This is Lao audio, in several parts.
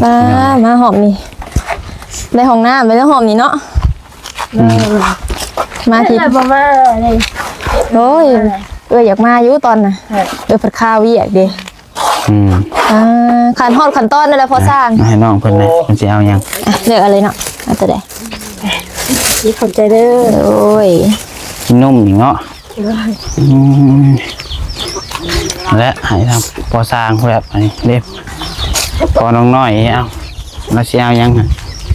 ມາ ມາຮອບນີ້ ໄດ້ຫ້ອງນ້ຳໄດ້ແລ້ວຮອບນີ້ເນາະ. ອືມ ມາທີ່ ເອື້ອຍບໍ່ມາເລີຍ. ໂອ້ຍ ເອື້ອຍຢາກມາຢູ່ຕອນນະ ເອື້ອຍພັດຄາວຽກເດ້. ອືມ ອ່າ ຂັ້ນຮອດຂັ້ນຕອນນັ້ນແຫຼະພໍ່ຊ່າງ. ໃຫ້ນ້ອງເພິ່ນນະ ເພິ່ນຊິເອົາຫຍັງ ເລືອກເອົາເລີຍເນາະ. ເອົາຕົວໃດ? ຂອບໃຈເດີ. ໂອ້ຍ ນຸ່ມອີກເນາະ. ອືມ ແລະໃຫ້ທາງພໍ່ຊ່າງແບບນີ້ເດ້ ພໍ່ນ້ອງນ້ອຍ. ເອົາ ລາວຊິເອົາຫຍັງ?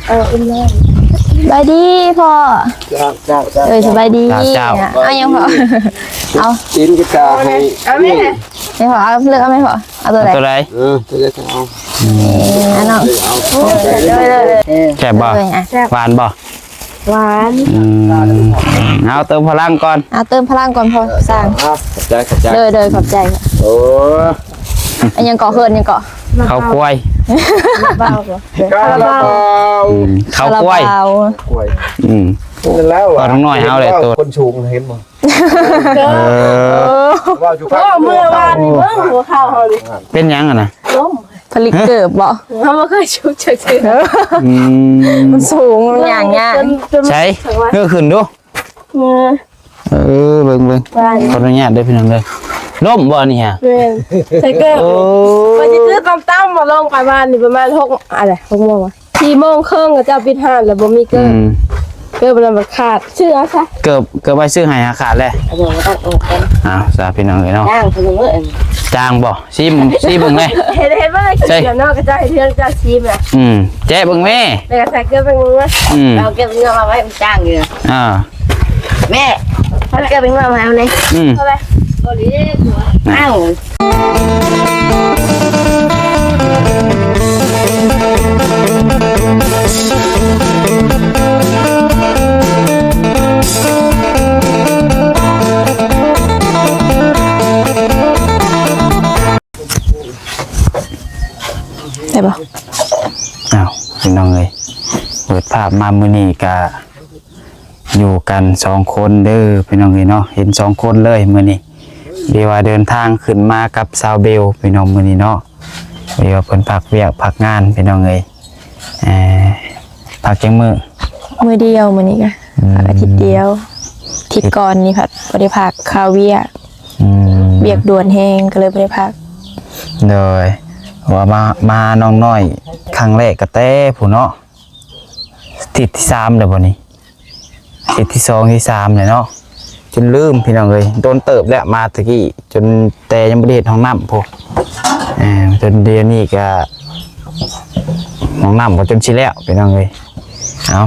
ເອົາອີກໜ້ອຍ. ສະບາຍດີພໍ່. ເຈົ້າ ເຈົ້າ ເຈົ້າ ເອີຍ ສະບາຍດີ. ເຈົ້າ ເຈົ້າ. ເອົາຫຍັງພໍ່? ເອົາ ຊີ້ນກະຈາໃຫ້. ເອົາແມ່. ໃຫ້ພໍ່ເອົາ ເລືອກເອົາແມ່ພໍ່. ເອົາຕົວໃດ? ເອົາຕົວໃດ? ເອີ ຕົວໃດກໍເອົາ. ນີ້ ອັນເນາະ. ເອົາ ເອີ ເອີ ເອີ ແຊບບໍ່? ເອີ ຫວານບໍ່? ຫວານ. ອືມ ເອົາເຕີມພະລັງກ່ອນ ເອົາເຕີມພະລັງກ່ອນພໍ່ຊ່າງ. ເອົາ ຂອບໃຈ ຂອບໃຈ. ໂດຍ ໂດຍ ຂອບໃຈ. ໂອ້ ອັນຫຍັງເກາະ ເອີ້ນຫຍັງເກາະ? ເຂົ້າກວຍ. ຄາລາບາວ. ຄາລາບາວ. ອືມ ເຂົ້າກວຍ ຄາລາບາວ. ກວຍ. ອືມ ນັ້ນແຫຼະ ພໍ່ນ້ອງນ້ອຍເອົາແຫຼະ ໂຕ ຄົນສູງເຫັນບໍ່? ເອີ ເອີ ເວົ້າຢູ່ ເມື່ອວານນີ້ເບິ່ງຫົວເຂົ່າເຮົານີ້ ເປັນຫຍັງຫັ້ນນະ? ລົ້ມ. ຜະລິດເກີບບໍ່? ເຮົາບໍ່ເຄີຍຊຸກຈັກເທື່ອ. ອືມ ມັນສູງ ມັນຍ່າງຍາກ. ໃສ ເຮີ້ ຂຶ້ນດູ. ເອີ ເອີ ເບິ່ງ ເບິ່ງ ຂໍອະນຸຍາດເດີພີ່ນ້ອງເດີ. ລົ້ມບໍ່ນີ້ຫະ? ແມ່ນ ໃສ່ເກີບ. ໂອ້ ມັນຊິຄືຕ່ຳໆ ບໍ່ ລົງໄປວານນີ້ປະມານຫົກ ອັນໃດ ຫົກໂມງ ສີ່ໂມງເຄິ່ງ ເຂົາເຈົ້າປິດຮ້ານແລ້ວ ບໍ່ມີເກີບ. ອືມ ເກີບມັນຂາດ ຊື້ເອົາຊະ. ເກີບ ເກີບໄວ້ຊື້ໃຫ້ຫາຂາດແຫຼະ. ເອົາ ບໍ່ຕ້ອງອອກກັນ. ເອົາຊະພີ່ນ້ອງເອີຍເນາະ. ຈ້າງເພິ່ນເບິ່ງເອີຍ. ຈ້າງບໍ່? ຊີມ ຊີມເບິ່ງແດ່. ເຫັນ ເຫັນບໍ່ໄດ້ກິນເນາະ ເຂົາເຈົ້າເຮັດເຮືອນເຈົ້າຊີມນະ. ອືມ ແຈະເບິ່ງແມ່. ແລ້ວກໍໃສ່ເກືອເບິ່ງວ່າ. ອືມ ເອົາເກືອເບິ່ງວ່າໄວ້ມັນຈ້າງຢູ່. ອ່າ ແມ່ ເອົາເກືອເບິ່ງວ່າໄວ້ເອົາແດ່. ອືມ ເອົາໄປ. ອ້າວ ໄດ້ບໍ່? ອ້າວ ພີ່ນ້ອງເອີຍ ເປີດພາບມາມື້ນີ້ກະ ຢູ່ກັນສອງຄົນເດີພີ່ນ້ອງເອີຍເນາະ. ເຫັນສອງຄົນເລີຍມື້ນີ້ ເລີຍວ່າເດີນທາງຂຶ້ນມາກັບສາວເບວພີ່ນ້ອງມື້ນີ້ເນາະ. ເລີຍວ່າເພິ່ນພັກວຽກພັກງານພີ່ນ້ອງເອີຍ. ເອີ ພັກຈັກມື້? ມື້ດຽວ ມື້ນີ້ກະ ອືມ ພັກອາທິດດຽວ. ອາທິດກ່ອນນີ້ພັດບໍ່ໄດ້ພັກ ຄາວຽກ. ອືມ ວຽກດ່ວນແຮງ ກໍເລີຍບໍ່ໄດ້ພັກ. ໂດຍ ວ່າມາ ມາຫານ້ອງນ້ອຍຄັ້ງແລກກໍແຕ່ພຸ້ນເນາະ. ທິດທີສາມແລ້ວບໍ່ນີ້? ທິດທີສອງ ທີສາມແລ້ວເນາະ. ຈົນລືມພີ່ນ້ອງເອີຍ ດົນເຕີບແລ້ວມາຕະກີ້ ຈົນແຕ່ຍັງບໍ່ໄດ້ເຮັດຫ້ອງນ້ຳພຸ້ນ. ເອີ ຈົນດຽວນີ້ກະຫ້ອງນ້ຳກໍຈົນຊິແລ້ວພີ່ນ້ອງເອີຍ. ເອົາ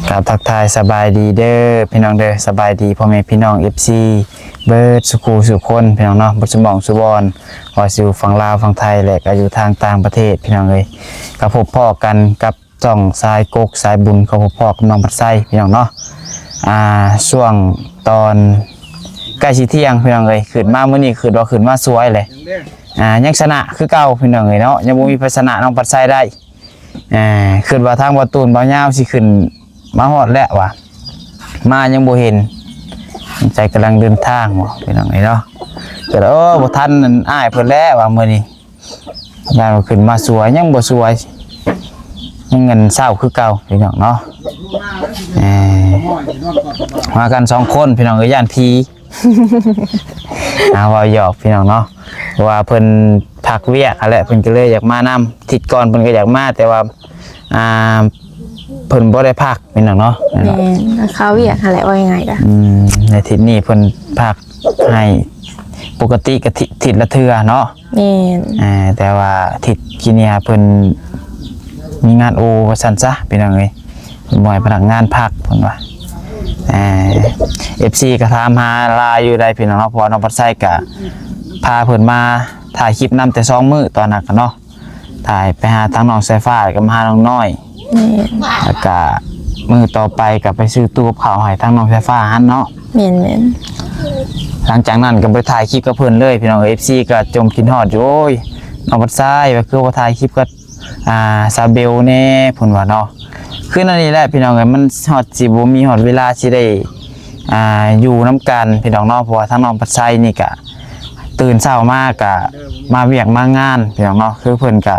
ກາບທັກທາຍສະບາຍດີເດີພີ່ນ້ອງເດີ. ສະບາຍດີພໍ່ແມ່ພີ່ນ້ອງ ເອັຟຊີ ເບິດສູ່ຄູ່ສູ່ຄົນພີ່ນ້ອງເນາະ ເບິດສູ່ໝ່ອງສູ່ບ່ອນ ວ່າຊິຢູ່ຝັ່ງລາວຝັ່ງໄທ ແລະ ກໍຢູ່ທາງຕ່າງປະເທດພີ່ນ້ອງເອີຍ. ກໍພົບພໍ້ກັນກັບຊ່ອງສາຍກົກສາຍບຸນ ກໍພົບພໍ້ກັບນ້ອງພັດໄຊພີ່ນ້ອງເນາະ. ອ່າ ຊ່ວງຕອນໃກ້ຊິທ່ຽງພີ່ນ້ອງເອີຍ ຂຶ້ນມາມື້ນີ້ ຄືວ່າຂຶ້ນມາສວຍເລີຍ. ອ່າ ຍັງຊະນະຄືເກົ່າພີ່ນ້ອງເອີຍເນາະ ຍັງບໍ່ມີໃຜຊະນະນ້ອງພັດໄຊໄດ້. ອ່າ ຄິດວ່າທາງບ່າວຕູນບ່າວຍາວຊິຂຶ້ນມາຮອດແລ້ວວ່າ ມາຍັງບໍ່ເຫັນ ສົງໄສກຳລັງເດີນທາງບໍ່ພີ່ນ້ອງເອີຍເນາະ. ກໍເອີ ບໍ່ທັນອັນອ້າຍເພິ່ນແລ້ວວ່າມື້ນີ້ ຢ້ານວ່າຂຶ້ນມາສວຍ ຍັງບໍ່ສວຍ ຍັງເງິນເຊົ້າຄືເກົ່າພີ່ນ້ອງເນາະ. ເອີ ມາກັນສອງຄົນພີ່ນ້ອງເອີຍ ຢ້ານຜີ. ອ່າ ເວົ້າຫຍອກພີ່ນ້ອງເນາະ ເພາະວ່າເພິ່ນພັກວຽກຫັ້ນແຫຼະ ເພິ່ນກໍເລີຍຢາກມານຳ. ທິດກ່ອນເພິ່ນກໍຢາກມາ ແຕ່ວ່າ ອ່າ ເພິ່ນບໍ່ໄດ້ພັກພີ່ນ້ອງເນາະ. ແມ່ນ ຄາວຽກຫັ້ນແຫຼະ ເວົ້າງ່າຍໆກະ. ອືມ ໃນທິດນີ້ເພິ່ນພັກໃຫ້ ປົກກະຕິກະທິດ ທິດລະເທື່ອເນາະ. ແມ່ນ ອ່າ ແຕ່ວ່າທິດກີ້ນີ້ເພິ່ນມີງານໂອວ່າຊັ້ນຊະພີ່ນ້ອງເອີຍ. ບໍ່ໃຫ້ພະນັກງານພັກເພິ່ນວ່າ. ເອີ ເອັຟຊີກໍຖາມຫາຫຼາຍຢູ່ໃດ໋ພີ່ນ້ອງເນາະ ເພາະວ່ານ້ອງພັດໄຊກໍພາເພິ່ນມາຖ່າຍຄລິບນຳແຕ່ສອງມື້ຕອນນັ້ນກະເນາະ ຖ່າຍໄປຫາທາງນ້ອງສາຍຟ້າ ແລ້ວກໍມາຫານ້ອງນ້ອຍ. ແມ່ນ ແລ້ວກະມື້ຕໍ່ໄປກໍໄປຊື້ຕູ້ກັບເຂົ້າໃຫ້ທາງນ້ອງສາຍຟ້າຫັ້ນເນາະ. ແມ່ນໆ ຫຼັງຈາກນັ້ນກໍບໍ່ໄດ້ຖ່າຍຄລິບກັບເພິ່ນເລີຍພີ່ນ້ອງ. ເອັຟຊີກໍຈົ່ມຄິດຮອດຢູ່ ໂອ້ຍ ນ້ອງພັດໄຊວ່າຄືບໍ່ຖ່າຍຄລິບກັບ ອ່າ ສາວເບວແດ່ເພິ່ນວ່າເນາະ. ຄືນັ້ນນີ້ແຫຼະພີ່ນ້ອງເອີຍ ມັນຮອດຊິບໍ່ມີຮອດເວລາຊິໄດ້ ອ່າ ຢູ່ນຳກັນພີ່ນ້ອງເນາະ ເພາະວ່າທາງນ້ອງພັດໄຊນີ້ກະ ຕື່ນເຊົ້າມາກະມາວຽກມາງານ ພີ່ນ້ອງເນາະ. ຄືເພິ່ນກະ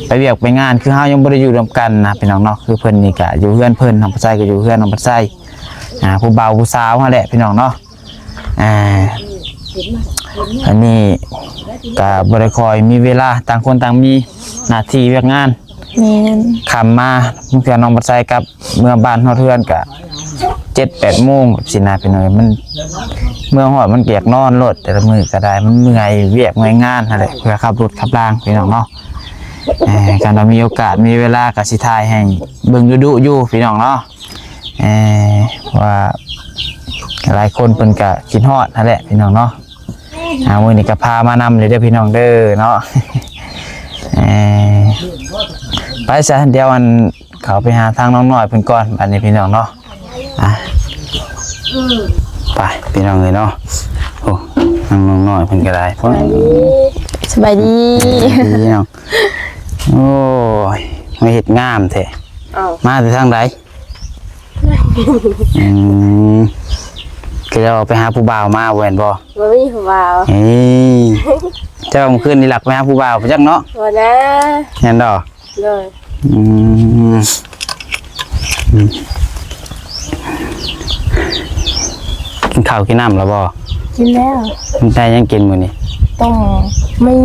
ໄປວຽກໄປງານ ຄືເຮົາຍັງບໍ່ໄດ້ຢູ່ນຳກັນນະ ພີ່ນ້ອງເນາະ. ຄືເພິ່ນນີ້ກະຢູ່ເຮືອນເພິ່ນ ນ້ອງປາໄຊກໍຢູ່ເຮືອນນ້ອງປາໄຊ ອ່າ ຜູ້ບ່າວຜູ້ສາວຫັ້ນແຫຼະ ພີ່ນ້ອງເນາະ. ອ່າ ອັນນີ້ກະບໍ່ໄດ້ຄ່ອຍມີເວລາ ຕ່າງຄົນຕ່າງມີໜ້າທີ່ວຽກງານ. ແມ່ນ. ຄ່ຳມາ ບາງເທື່ອນ້ອງປາໄຊກັບເມືອບ້ານຮອດເຮືອນກະເຈັດແປດໂມງ ແບບຊີ້ນະ ພີ່ນ້ອງ. ມັນ ເມືອຮອດມັນກະຢາກນອນໂລດ ແຕ່ລະມື້ກະໄດ້ ມັນເມື່ອຍວຽກເມື່ອຍງານຫັ້ນແຫຼະ ເພື່ອຂັບລົດຂັບລາງ ພີ່ນ້ອງເນາະ. ເອີ ຄັນວ່າມີໂອກາດມີເວລາກະຊິຖ່າຍໃຫ້ເບິ່ງດຸໆຢູ່ ພີ່ນ້ອງເນາະ. ເອີ ວ່າຫຼາຍຄົນເພິ່ນກະຄິດຮອດຫັ້ນແຫຼະ ພີ່ນ້ອງເນາະ. ອ່າ ມື້ນີ້ກໍພາມານຳເລີຍເດີພີ່ນ້ອງເດີເນາະ. ເອີ ໄປຊະ ດຽວອັນ ເຂົ້າໄປຫາທາງນ້ອງນ້ອຍເພິ່ນກ່ອນ ບັດນີ້ພີ່ນ້ອງເນາະ. ອ່ະ ໄປພີ່ນ້ອງເອີຍເນາະ. ໂອ້ ທາງນ້ອງນ້ອຍເພິ່ນກໍໄດ້. ສະບາຍດີ ສະບາຍດີ ພີ່ນ້ອງ. ໂອ້ຍ ມາເຮັດງາມແທ້. ເອົ້າ ມາແຕ່ທາງໃດ? ອືມ ຄືເຈົ້າໄປຫາຜູ້ບ່າວມາແມ່ນບໍ່? ບໍ່ມີຜູ້ບ່າວ. ເອີ ເຈົ້າເມື່ອຄືນນີ້ລັກໄປຫາຜູ້ບ່າວໄປຈັກເນາະ? ບໍ່ນະ. ແມ່ນບໍ່? ໂດຍ. ອືມ ອືມ ກິນເຂົ້າກິນນ້ຳແລ້ວບໍ່? ກິນແລ້ວ. ໄດ້ຫຍັງກິນມື້ນີ້? ຕົ້ມໝີ່.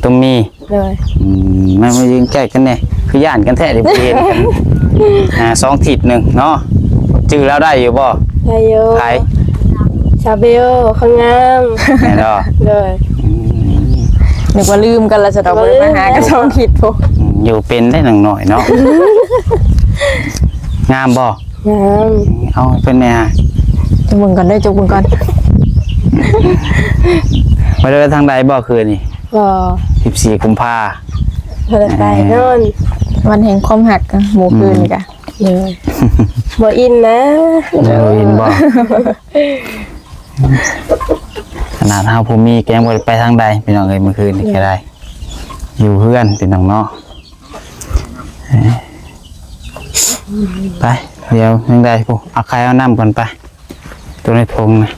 ຕົ້ມໝີ່. ໂດຍ. ອືມ ມາ ມາຢືນໃກ້ກັນແດ່ ຄືຢ້ານກັນແທ້ ໄດ້ບໍ່ເຫັນກັນ ອ່າ ສອງທິດໜຶ່ງເນາະ. ຈື່ລາວໄດ້ຢູ່ບໍ່? ໄດ້ຢູ່. ໃຜ? ຊາເບວ ຄົນງາມ. ແມ່ນບໍ່? ໂດຍ. ອືມ ນຶກວ່າລືມກັນລະຊະດອກ ບໍ່ໄດ້ມາຫາກັນສອງທິດພຸ້ນ. ອືມ ຢູ່ເປັນໄດ໋ນ້ອງນ້ອຍເນາະ. ງາມບໍ່? ງາມ. ເອົາເພິ່ນແດ່ ຈົກເບິ່ງກ່ອນເດີ ຈົກເບິ່ງກ່ອນ. ບໍ່ໄດ້ໄປທາງໃດບໍ່ຄືນນີ້? ບໍ່. ສິບສີ່ກຸມພາ ບໍ່ໄດ້ໄປນອນ ວັນແຫ່ງຄວາມຮັກ ມື້ຄືນນີ້ກະ ອືມ ໂດຍ. ບໍ່ອິນນະ. ບໍ່ອິນບໍ່? ຂະໜາດເຮົາຜູ້ມີກໍຍັງບໍ່ໄດ້ໄປທາງໃດ ພີ່ນ້ອງເອີຍ. ມື້ຄືນນີ້ກໍໄດ້ ຢູ່ເຮືອນ ພີ່ນ້ອງເນາະ. ໄປ ດຽວຍັງໄດ້ ເອົາໄຂ່ເອົານ້ຳກ່ອນໄປ. ຕົວໃນຖົງນະ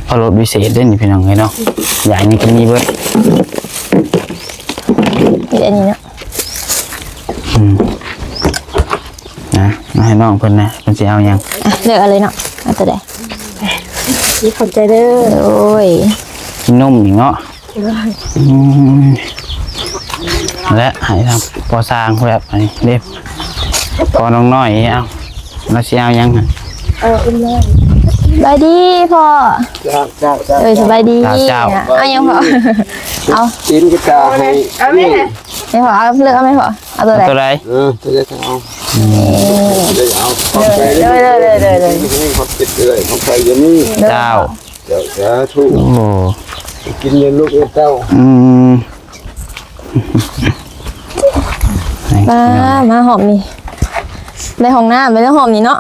ເອົາລົດວິເສດເດ້ນີ້ ພີ່ນ້ອງເອີຍເນາະ. ຢາກຫຍັງກໍມີເບິດ ມີແຕ່ນີ້ເນາະ. ອືມ ນະ ມາໃຫ້ນ້ອງເພິ່ນນະ ເພິ່ນຊິເອົາຫຍັງ? ອ່ະ ເລືອກເອົາເລີຍເນາະ. ເອົາຕົວໃດ? ຂອບໃຈເດີ. ໂອ້ຍ ນົມອີກເນາະ. ອືມ ແລະ ໃຫ້ທາງພໍ່ຊ່າງແບບນີ້ເດ້ ພໍ່ນ້ອງນ້ອຍ. ເອົາ ລາວຊິເອົາຫຍັງຫັ້ນ? ເອົາອີກແລ້ວ. ສະບາຍດີພໍ່. ເຈົ້າ ເຈົ້າ ເຈົ້າ. ເອີ ສະບາຍດີ. ເຈົ້າ ເຈົ້າ. ເອົາຫຍັງພໍ່? ເອົາ ຊີ້ນກະຈາໃຫ້ ເອົາແມ່. ໃຫ້ພໍ່ເອົາ ເລືອກເອົາແມ່ພໍ່. ເອົາຕົວໃດ? ເອົາຕົວໃດ? ເອີ ຕົວໃດກໍເອົາ. ນີ້ ເອົາ. ຂອບໃຈເດີ ເດີ ເດີ ເດີ ເດີ. ຂອບໃຈເດີ ຂອບໃຈຢູ່ນີ້. ເຈົ້າ. ເຈົ້າ ສາທຸ. ໂອ້ ກິນເງິນລູກເອີຍເຕົ້າ. ອືມ ປ້າ ມາຮອບນີ້ ໄດ້ຫ້ອງນ້ຳໄປແລ້ວຮອບນີ້ເນາະ.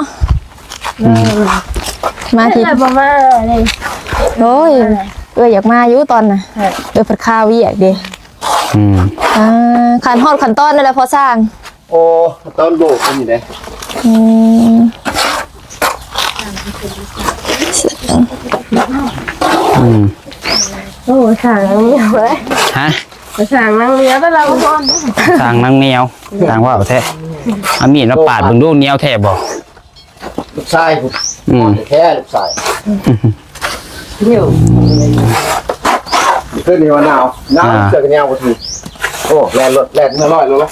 ອືມ ມາທີ່ ເອື້ອຍບໍ່ມາເລີຍ. ໂອ້ຍ ເອື້ອຍຢາກມາຢູ່ຕອນນະ ເອື້ອຍພັດຄາວຽກເດ້. ອືມ ອ່າ ຂັ້ນຮອດຂັ້ນຕອນນັ້ນແຫຼະພໍ່ຊ່າງ. ໂອ້ ຕອນໂບກນີ້ເດ້. ອືມ ອືມ ໂອ້ ສ້າງນັ່ງໜຽວເລີຍ. ຮະ? ສ້າງນັ່ງໜຽວແລ້ວລາວກໍ ສ້າງນັ່ງໜຽວ. ຊ່າງເວົ້າແທ້. ເອົາມີດມາປາດເບິ່ງດູ ໜຽວແທ້ບໍ່? ລູກຊາຍພຸ້ນ. ອືມ ແທ້ລູກຊາຍ. ເອີ ຄືນນີ້ວ່າໜາວ ໜາວ ອ່າ ເສື້ອແຂນຍາວບໍ່ຖືກ. ໂອ້ ແລ່ນລົດ ແລ່ນເມືອລອຍລົດລະ.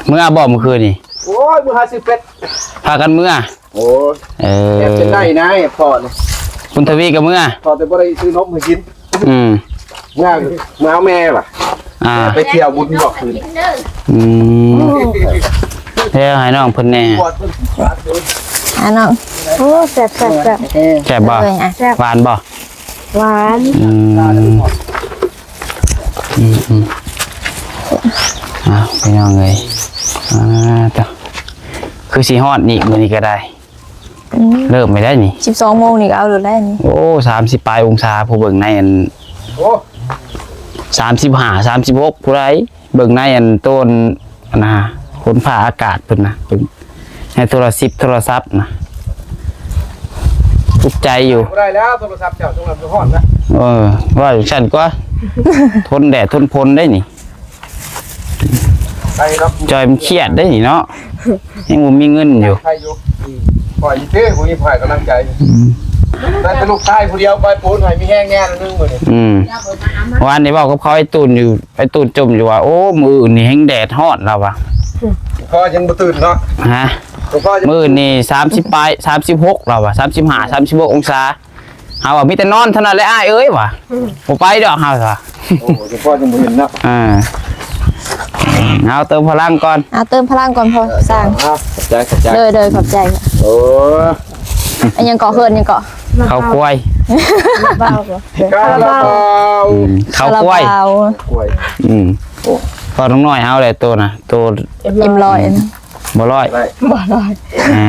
ເມືອບໍ່ມື້ຄືນນີ້? ໂອ້ຍ ມື້ຫາຊື້ເປັດ ພາກັນເມືອ. ໂອ້ຍ ເອີ ແອບເປັນໄດ້ນາຍພໍ່ນີ້. ຄຸນທະວີກໍເມືອ ພໍ່ແຕ່ບໍ່ໄດ້ຊື້ນົມໃຫ້ກິນ. ອືມ ເມືອ ເມືອຫາແມ່ວ່າ. ອ່າ ໄປທ່ຽວບຸນບໍ່ຄືນ. ອືມ ແລ້ວໃຫ້ນ້ອງເພິ່ນແດ່ ໃຫ້ນ້ອງ. ໂອ້ ແຊບໆໆ. ແຊບບໍ່? ເອີຍ ອ່ະ ແຊບ. ຫວານບໍ່? ຫວານ. ອືມ ອືມໆ ອ້າວ ພີ່ນ້ອງເອີຍ ອ່າ ຕະ ຄືຊິຮອດນີ້ ມື້ນີ້ກໍໄດ້. ອືມ ເລີ່ມໄປໄດ້ນີ້ ສິບສອງໂມງນີ້ກໍເອົາໂລດແລ້ວນີ້. ໂອ້ ສາມສິບປາຍອົງສາ ຜູ້ເບິ່ງໃນອັນ ໂອ້ ສາມສິບຫ້າ ສາມສິບຫົກ ຜູ້ໃດເບິ່ງໃນອັນໂຕນ ອັນນະ ຝົນຟ້າອາກາດເພິ່ນນະ ເບິ່ງໃນໂທລະສິບ ໂທລະສັບນະ. ອຸກໃຈຢູ່. ບໍ່ໄດ້ແລ້ວ ໂທລະສັບເຈົ້າ ຊ່ວງນັ້ນຮ້ອນນະ. ເອີ ວ່າຈັ່ງຊັ້ນກວ່າ ທົນແດດທົນຝົນໄດ້ນີ້. ໄປເນາະ ຈອຍມັນຄຽດໄດ້ນີ້ເນາະ ຍັງບໍ່ມີເງິນຢູ່. ໃຜຢູ່ ອືມ ຂ້ອຍຢູ່ເດ້ ບໍ່ມີໃຜກຳລັງໃຈ. ອືມ ໄດ້ແຕ່ລູກຊາຍຜູ້ດຽວ ຂ້ອຍປູນໃຫ້ມີແຮງແດ່ໜຶ່ງມື້ນີ້. ອືມ ວານນີ້ເວົ້າກັບເຂົາ ໄອ້ຕູນຢູ່ ໄອ້ຕູນຈົ່ມຢູ່ວ່າ ໂອ້ ມື້ອື່ນນີ້ແຮງແດດຮ້ອນລາວວ່າ. ພໍ່ຍັງບໍ່ຕື່ນເນາະ. ຮະ? ພໍ່ຍັງ ມື້ອື່ນນີ້ສາມສິບປາຍ ສາມສິບຫົກລາວວ່າ ສາມສິບຫ້າ ສາມສິບຫົກອົງສາ. ເຮົາວ່າມີແຕ່ນອນເທົ່ານັ້ນແຫຼະອ້າຍເອີຍວ່າ. ອືມ ບໍ່ໄປດອກເຮົາວ່າ. ໂອ້ ສະເພາະຍັງບໍ່ເຫັນເນາະ. ເອີ ເອົາເຕີມພະລັງກ່ອນ ເອົາເຕີມພະລັງກ່ອນພໍ່ຊ່າງ. ເອົາ ຂອບໃຈ ຂອບໃຈ. ໂດຍ ໂດຍ ຂອບໃຈ. ໂອ້ ອັນຫຍັງເກາະ ເອີ້ນຫຍັງເກາະ? ເຂົ້າຄວາຍ ຄາລາບາວ. ຄາລາບາວ ອືມ ເຂົ້າຄວາຍ ຄາລາບາວ ຄວາຍ. ອືມ ໂອ້ ພໍນ້ອງນ້ອຍເຮົາແຫຼະໂຕນະ ໂຕເອັມຮ້ອຍ ບໍ່ຮ້ອຍ ບໍ່ຮ້ອຍ. ເອີ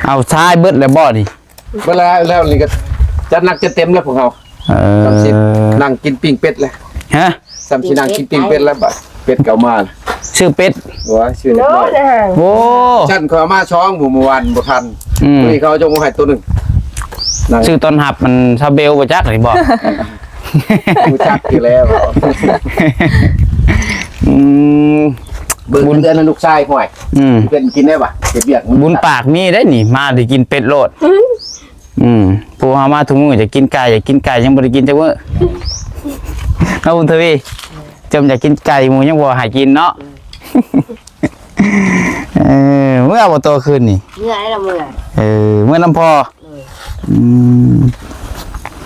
ເອົາຊາຍເບິດແລ້ວບໍ່ນີ້? ເວລາແລ້ວນີ້ກໍຈັດໜັກຈັດເຕັມແລ້ວພວກເຮົາ. ເອີ ສ່ຳຊິນັ່ງກິນປີ້ງເປັດແລ້ວ. ຮະ? ສ່ຳຊິນັ່ງກິນປີ້ງເປັດແລ້ວ ບາດເປັດກໍເອົາມາ. ຊື້ເປັດ? ໂອ້ຍ ຊື້ຮຽບຮ້ອຍ. ໂອ້ ຊັ້ນຂ້ອຍເອົາມາສອງ ມື້ ມື້ວານບໍ່ທັນ. ອືມ ມື້ນີ້ເຂົາຈົ່ງມາໃຫ້ໂຕໜຶ່ງ. ຊື້ຕອນຮັບມັນຊາວເບວບໍ່ຈັກນີ້ບໍ່? ຮູ້ຈັກຢູ່ແລ້ວ. ອືມ ເບິ່ງເດືອນໃຫ້ລູກຊາຍຂ້ອຍ. ອືມ ເພິ່ນກິນໄດ້ຫວາ? ເຮັດວຽກ ບຸນປາກມີໄດ໋ນີ້ ມາໄດ້ກິນເປັດໂລດ. ອືມ ພວກເຮົາມາທຸກມື້ ຢາກກິນໄກ່ ຢາກກິນໄກ່ ຍັງບໍ່ໄດ້ກິນຈັກມື້. ເອົາ ບຸນທະວີ ເຈົ້າຢາກກິນໄກ່ ໝູຍັງບໍ່ໃຫ້ກິນເນາະ. ເອີ ເມື່ອບໍ່ໂຕຄືນນີ້? ເມື່ອໃດລະເມື່ອ? ເອີ ເມື່ອນຳພໍ່. ເອີ ອືມ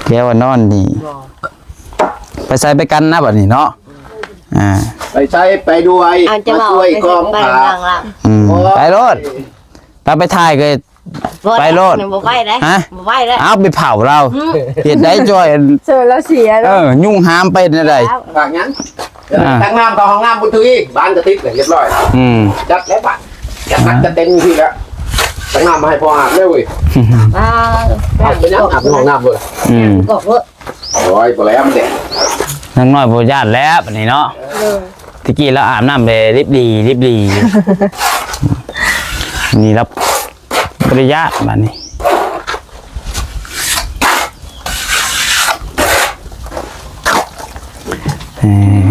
ແລ້ວວ່ານອນນີ້ ບໍ່ ໄປໃສໄປກັນນະບັດນີ້ເນາະ. ອືມ ອ່າ ໄປໃສໄປດ້ວຍ ເອົາ ມາຊ່ວຍກອງຜ້າ. ອືມ ໂອ້ຍ ໄປໂລດ ໄປ ໄປຖ່າຍກໍ ບໍ່ໄດ້ ໄປໂລດ ບໍ່ໄປໄດ້. ຮະ? ບໍ່ໄປໄດ້. ເອົາ ໄປເຜົາລາວ. ອືມ ເຮັດໄດ້ຈ່ອຍ ເຊີນລາວເສຍເນາະ. ເອີ ຍຸງຫາມໄປແນວໃດ? ຝາກຫຍັງ? ອ່າ ຕັກນ້ຳເຂົ້າຫ້ອງນ້ຳບຸນທະວີ ບານກະຕິກເລີຍ ຮຽບຮ້ອຍ. ອືມ ຈັດແລ້ວບາດ ຈັດໜັກຈັດເຕັມຢູ່ພີ້ແລ້ວ. ຕັກນ້ຳມາໃຫ້ພໍ່ອາບເລີຍເວີຍ. ອ່າ ອາບໄປຍັງ? ອາບໃນຫ້ອງນ້ຳເວີຍ. ອືມ ກອກເວີຍ. ໂອ້ຍ ບໍ່ແລ້ວມັນແດດ. ນາງນ້ອຍບໍ່ຢ້ານແລ້ວບັດນີ້ເນາະ. ເອີ ຕະກີ້ລາວອາບນ້ຳແບບລິບຫຼີລິບຫຼີ. ນີ້ລາວບໍ່ໄດ້ຢ້ານບັດນີ້. ເອີ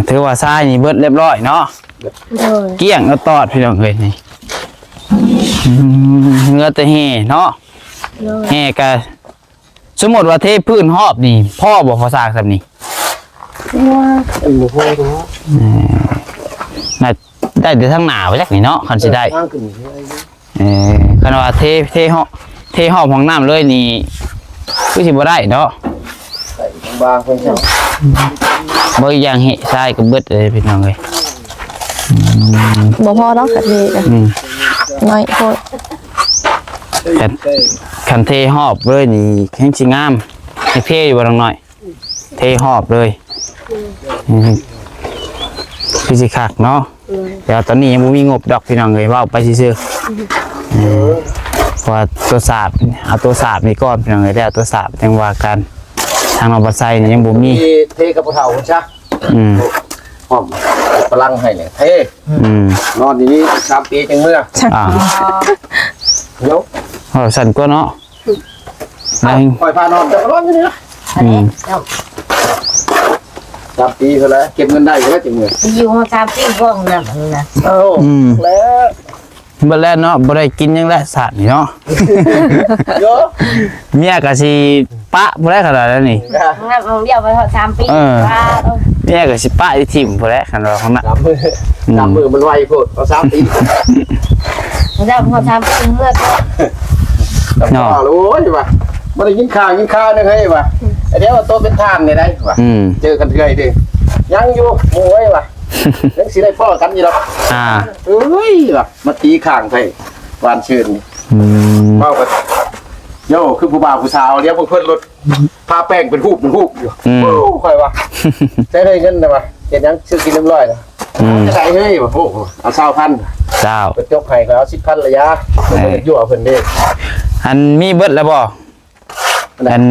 ຖືວ່າຊາຍນີ້ເບິດຮຽບຮ້ອຍເນາະ. ໂດຍ ກ້ຽງແລ້ວຕອດ ພີ່ນ້ອງເອີຍນີ້. ອືມ ເຫຼືອແຕ່ແຮ່ເນາະ. ໂດຍ ແຮ່ກະ ສົມມຸດວ່າເທພື້ນຮອບນີ້ ພໍບໍ່ພໍສ້າງສ່ຳນີ້? ວ່າມັນບໍ່ພໍດອກ. ເອີ ໜ້າໄດ້ແຕ່ທາງໜ້າໄປຈັກນີ້ເນາະ ຄັນຊິໄດ້. ເອີ ຄັນວ່າເທ ເທຮອບ ເທຮອບຫ້ອງນ້ຳເລີຍນີ້ ຄືຊິບໍ່ໄດ້ເນາະ. ບາງຄົນເຈົ້າ ເບິ່ງຢ່າງເຫະຊາຍກໍເບິດເລີຍ ພີ່ນ້ອງເອີຍ. ອືມ ບໍ່ພໍດອກ ກະເທກະ ອືມ ນ້ອຍໂພດ. ຄັນ ຄັນເທຮອບເລີຍນີ້ແຮງຊິງາມ. ໃຫ້ເທຢູ່ບໍ່ ນ້ອງນ້ອຍ? ເທຮອບເລີຍ. ອືມ ຄືຊິຄັກເນາະ. ແຕ່ວ່າຕອນນີ້ຍັງບໍ່ມີງົບດອກ ພີ່ນ້ອງເອີຍ ເວົ້າໄປຊື່ໆ. ເອີ ເພາະວ່າຕົວສາບ ເອົາຕົວສາບນີ້ກ່ອນ ພີ່ນ້ອງເອີຍ ແລ້ວຕົວສາບຈັ່ງວ່າກັນ. ທາງນ້ອງປາໄຊນີ້ຍັງບໍ່ມີ. ເທກັບຜູ້ເຖົ້າພຸ້ນຊະ. ອືມ ຫອມພະລັງໃຫ້ແຫຼະ ເທ. ອືມ ນອນຢູ່ນີ້ສາມປີຈັ່ງເມືອ. ອ່າ ດຽວ ເອີ ເວົ້າຊັ້ນກວ່າເນາະ. ເອົ້າ ຂ້ອຍພານອນ ເຈົ້າກໍນອນຢູ່ນີ້ລະ. ອືມ ສາມປີພຸ້ນແຫຼະ ເກັບເງິນໄດ້ພຸ້ນແຫຼະ ຈັ່ງເມືອ. ຢູ່ຮອດສາມປີ ຫ້ອງນ້ຳນະ. ເອົ້າ ອືມ ແລ້ວ ເບິດແລ້ວເນາະ ບໍ່ໄດ້ກິນຫຍັງແລ້ວຊາດນີ້ເນາະ. ໂຍ ເມຍກໍຊິປະບໍ່ໄດ້ຂະໜາດນັ້ນນີ້. ຫ້ອງນ້ຳຫ້ອງດຽວໄປຮອດສາມປີ. ເອີ ປະ ເມຍກໍຊິປະຊິຖິ້ມບໍ່ໄດ້ ຄັນວ່າຫ້ອງນ້ຳ. ສາມມື້ ອືມ ສາມມື້ມັນໄວໂພດ ເອົາສາມປີ. ແລ້ວຮອດສາມປີເມືອ ເນາະ. ໂອ້ຍວ່າ ບໍ່ໄດ້ກິນຂ້າວກິນຄາວເດ້ເຮີຍວ່າ. ດຽວໂຕເປັນທ່ານນີ້ໄດ໋ວ່າ. ອືມ ເຈີກັນເທື່ອອີກເດ້. ຍັງຢູ່ ໝູ່ເອີຍວ່າ. ຍັງຊິໄດ້ພໍ້ກັນຢູ່ດອກ. ອ່າ ເອີຍວ່າ ມາຕີຂ້າງໃສ່ວານຊືນນີ້. ອືມ ເວົ້າກັນ ໂຍ ຄືຜູ້ບ່າວຜູ້ສາວ ດຽວເພິ່ນລົດ ທາແປ້ງເປັນຮູບເປັນຮູບຢູ່. ອືມ ໂອ້ ຂ້ອຍວ່າ ໃຊ້ໄດ້ເງິນນະວ່າ ເຮັດຫຍັງຊື້ກິນຮຽບຮ້ອຍລະ. ອືມ ຈະໄດ້ເຮີຍວ່າ. ໂອ້ ເອົາຊາວພັນ. ເຈົ້າ ເພິ່ນຈົກໃຫ້ ຂ້ອຍເອົາສິບພັນລະຢາ. ເອີ ເພິ່ນຢວ່ວເພິ່ນເດ້. ອັນມີເບິດແລ້ວບໍ່? ອັນ ອັນ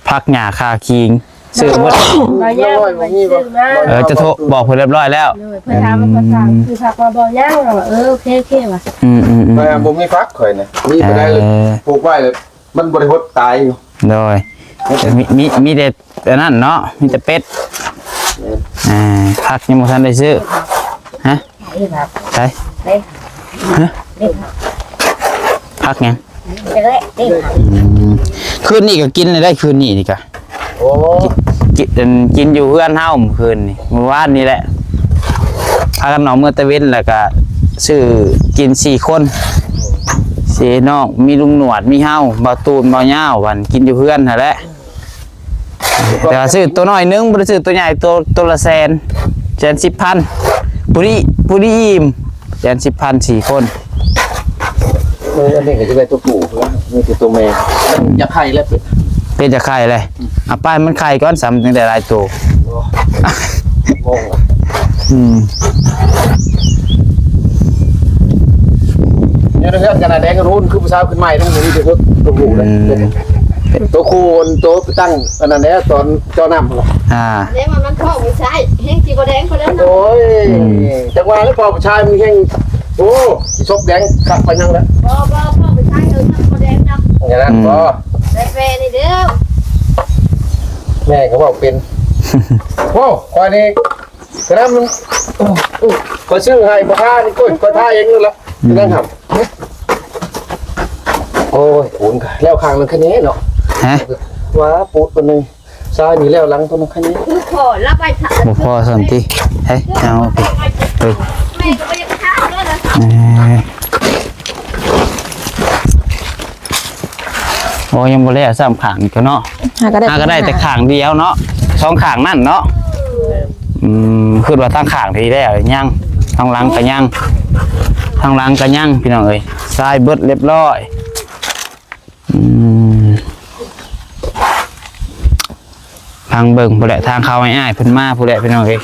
ຜັກຫຍ້າຄາຄີງ ຊື້ເບິດ. ບໍ່ຍັງ ບໍ່ມີບໍ່? ເອີ ຈະໂທບອກເພິ່ນຮຽບຮ້ອຍແລ້ວ. ໂດຍ ເພິ່ນຖາມວ່າ ອືມ ພາສາຄືຜັກວ່າບໍ່? ຍັງ. ເອີ ໂອເຄ ໂອເຄວ່າ. ອືມໆໆ ຂ້ອຍບໍ່ມີຜັກ ຂ້ອຍນະ ມີໄປໄດ້ເລີຍ. ເອີ ປູກໄວ້ເລີຍ. ມັນບໍ່ໄດ້ຫົດຕາຍຢູ່. ໂດຍ ມີ ມີ ມີແຕ່ອັນນັ້ນເນາະ ມີແຕ່ເປັດ. ແມ່ນ ອ່າ ຜັກຍັງບໍ່ທັນໄດ້ຊື້. ຮະ? ໃສ? ຮະ? ຜັກຫຍັງ? ອືມ ຄືນນີ້ກໍກິນໄດ້ ຄືນນີ້ນີ້ກະ ໂອ້ ກິນ ກິນຢູ່ເຮືອນເຮົາມື້ຄືນນີ້ ມື້ວານນີ້ແຫຼະ ພາກັນອອກເມືອຕາເວັນ ແລ້ວກະຊື້ກິນສີ່ຄົນ ສີ່ນ້ອງ ມີລຸງໜວດ ມີເຮົາ ບ່າວຕູນ ບ່າວຍາວ ບັດກິນຢູ່ເຮືອນຫັ້ນແຫຼະ. ແຕ່ວ່າຊື້ໂຕນ້ອຍໜຶ່ງ ບໍ່ໄດ້ຊື້ໂຕໃຫຍ່ ໂຕ ໂຕລະແສນ ແສນສິບພັນ ຜູ້ນີ້ ຜູ້ນີ້ອີ່ມ ແສນສິບພັນ ສີ່ຄົນ. ເອີ ອັນນີ້ກໍຈະໄດ້ຕົວຜູ້ ມີແຕ່ຕົວແມ່ ຢາກໄຂ່ແລ້ວ ເປັດ ເປັດຢາກໄຂ່ແລ້ວ. ອືມ ເອົາໄປມັນໄຂ່ກ່ອນ ຊ້ຳຈັ່ງໄດ້ຫຼາຍໂຕ. ໂອ້ ໂອ້ ອືມ ຢູ່ໃນເຮືອນກັນນະ ແດງກະຮຸນ ຄືຜູ້ສາວຂຶ້ນໃໝ່ນັ້ນ ມີແຕ່ຕົວຜູ້ເດ້. ອືມ ຕົວຄູນ ໂຕໄປຕັ້ງອັນນັ້ນແຫຼະ ຕອນເຈາະນ້ຳ. ອ່າ ແລ້ວມັນ ມັນທ້ອງຜູ້ຊາຍ ແຮງຊິບໍ່ແດງປານນັ້ນເນາະ. ໂອ້ຍ ອືມ ຈັງຫວະແລ້ວ ພໍ່ຜູ້ຊາຍມັນແຮງ ໂອ້ ຊິສົບແດງຄັກປານຫຍັງລະ. ບໍ່ ບໍ່ ພໍ່ຜູ້ຊາຍເອີ ຍັງບໍ່ແດງດອກ. ຢ່ານັ້ນ ອືມ ບໍ່ ແຟໆ ນີ້ເດີ້ ແມ່ກໍເວົ້າເປັນ. ໂອ້ ຂ້ອຍນີ້ ກະນັ້ນມັນ ຂ້ອຍຊື້ໃຫ້ບໍ່ທານີ້ ຂ້ອຍ ຂ້ອຍທາເອງນັ້ນລະ. ອືມ ນັ້ນຫຳ. ໂອ້ຍ ປູນແລ້ວຂ້າງໜຶ່ງຄະແນເນາະ. ຮະ? ວ່າປູນຕົວໜຶ່ງ ຊາຍນີ້ແລ້ວຫຼັງຕົວໜຶ່ງຄະແນ. ຄືພໍລະໄປ ບໍ່ພໍຊ້ຳຕິ. ເຮີ້ຍ ເອົາໄປ ເອີ ແມ່ກໍບໍ່ຢາກທາເລີຍນະ. ເອີ ໂອ້ ຍັງບໍ່ແລ້ວຊ້ຳຂ້າງນີ້ກໍເນາະ. ຫາກໍໄດ້ ຫາກໍໄດ້ແຕ່ຂ້າງດຽວເນາະ ສອງຂ້າງນັ້ນເນາະ. ອືມ ຄິດວ່າທາງຂ້າງທີ່ແລ້ວຍັງ ທາງຫຼັງກໍຍັງ ທາງຫຼັງກໍຍັງ ພີ່ນ້ອງເອີຍ ຊາຍເບິດລຽບຮ້ອຍ. ອືມ ທາງເບິ່ງພຸ້ນແຫຼະ ທາງເຂົ້າໃຫ້ອ້າຍເພິ່ນມາພຸ້ນແຫຼະ ພີ່ນ້ອງເອີຍ.